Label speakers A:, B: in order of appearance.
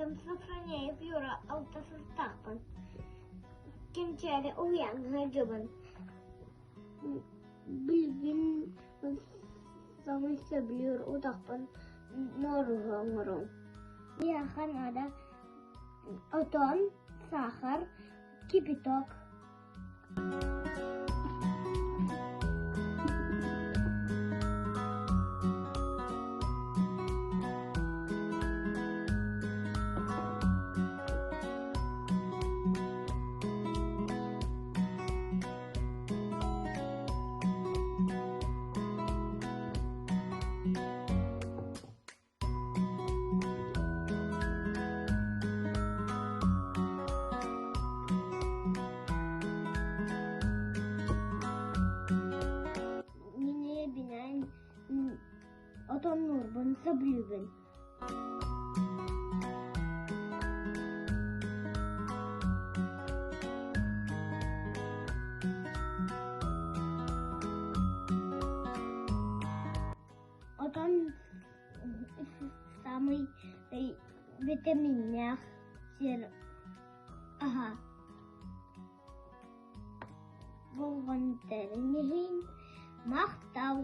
A: Аатым Софронеев Юра, алта сылтаахпын. Кэнчээри уһуйааҥҥа сылдьабын. Билигин саамай сөбүлүүр утахпын муоруһу оҥорон. Миэхэ наада отон, саахар, кипяток. Мин ийэбинээн отоннуурбун сөбүлүүбүн. Отон саамай витаминнээх сир аһа. Болҕомторун иһин махтал!